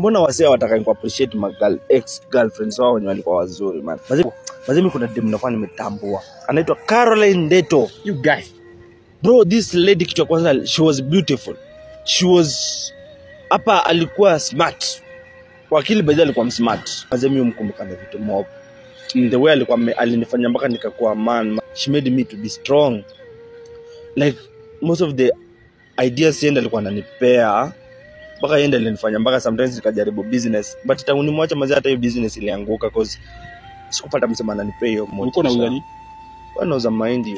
Mbona wasee wataka ni appreciate my girl, ex girlfriends wao wenye walikuwa wazuri man. Mazee kuna dem nakuwa nimetambua. Anaitwa Caroline Ndeto. You guy. Bro, this lady kitu ya kwanza, she was beautiful. She was hapa alikuwa smart. Kwa akili by the way alikuwa smart. Mazee mimi humkumbuka na vitu mob. The way alikuwa alinifanya mpaka nikakuwa man. She made me to be strong. Like most of the ideas yeye alikuwa ananipea mpaka yeye alinifanya mpaka sometimes nikajaribu business, but tangu nimwacha mazee hata hiyo business ilianguka cause sikupata msema ananipea hiyo motisha. Ulikuwa unauza nini? Ulikuwa nauza mahindi.